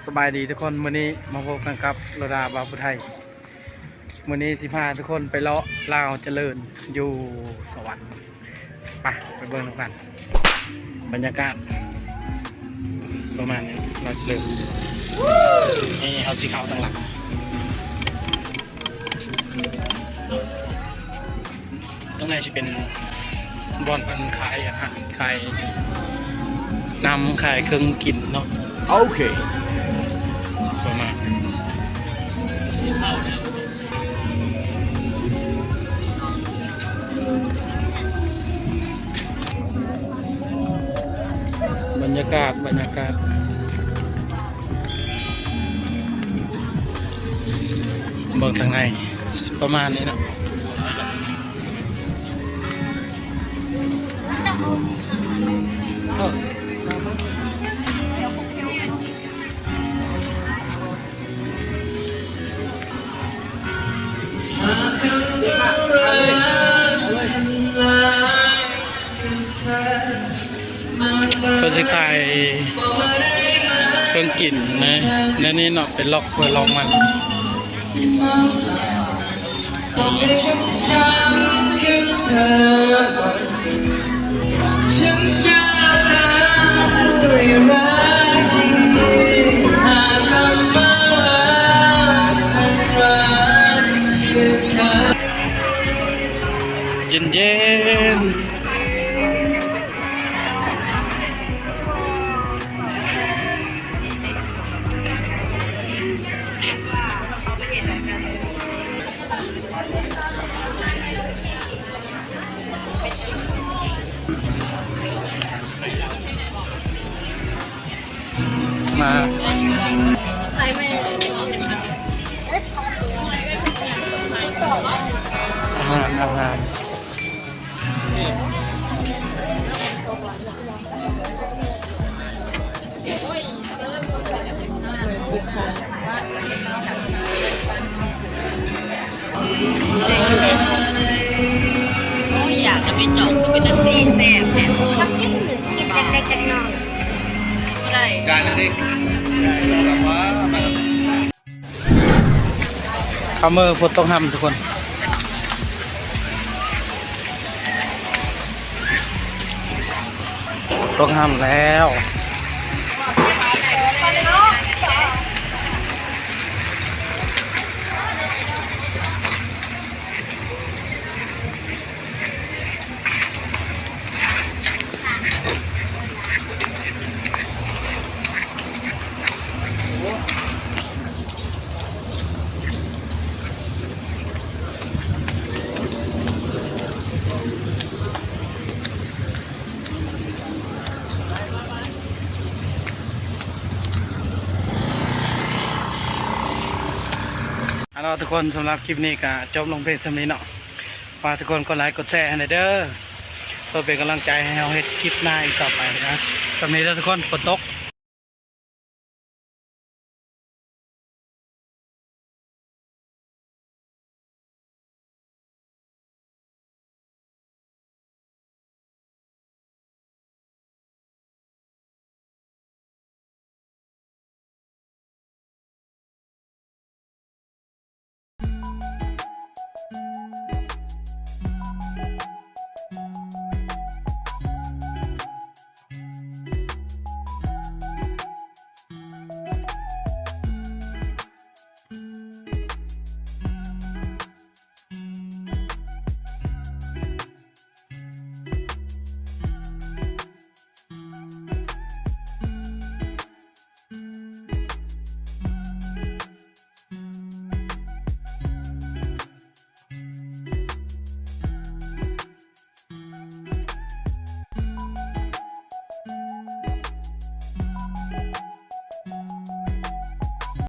ສະບາຍດີທຸກຄົນ, ມື້ນີ້ມາພົບກັນກັບໂລດາບ່າວຜູ້ໄທ. ມື້ນີ້ຊິພາທຸກຄົນໄປເລາະລາວຈະເລີນຢູ່ສະຫວັນ. ໄປ ໄປເບິ່ງນຳກັນ. ບັນຍາກາດປະມານນີ້ ລາວຈະເລີນ. ນີ້ເຮົາຊິເຂົ້າທາງຫຼັງ. ຂ້າງໃນຊິເປັນບ່ອນເພິ່ນຂາຍອາຫານ, ຂາຍນ້ຳ, ຂາຍເຄື່ອງກິນເນາະ. ໂອເຄ ປະມານ ບັນຍາກາດ, ບັນຍາກາດ. ເບິ່ງທາງໃນ ປະມານນີ້ເນາະ. ເພິ່ນຊິຂາຍເຄື່ອງກິນໃນ ໃນນີ້ເນາະ, ເປັນລັອກເພິ່ນລັອກມັນ. ເຢັນໆ. ມາ ອາຫານ ອາຫານ. ໂອ້ຍ ຢາກຈະໄປຈອງ ຄືເປັນຕາແຊບແທ້. ກິນຈັກເລັກຈັກນ້ອຍ ບໍ່ໄດ້ ຈານເລັກ. ເຂົ້າເມືອຝົນຕົກຮ່ຳທຸກຄົນ, ຕົກຮ່ຳແລ້ວ. ເອົາລະທຸກຄົນ, ສຳລັບຄລິບນີ້ກະຈົບລົງພຽງສ່ຳນີ້ເນາະ. ຝາກທຸກຄົນກົດໄລກົດແຊໃຫ້ແດ່ເດີ ເພື່ອເປັນກຳລັງໃຈໃຫ້ເຮົາເຮັດຄລິບໜ້າອີກຕໍ່ໄປນະ. ສ່ຳນີ້ເດີທຸກຄົນ, ຝົນຕົກ.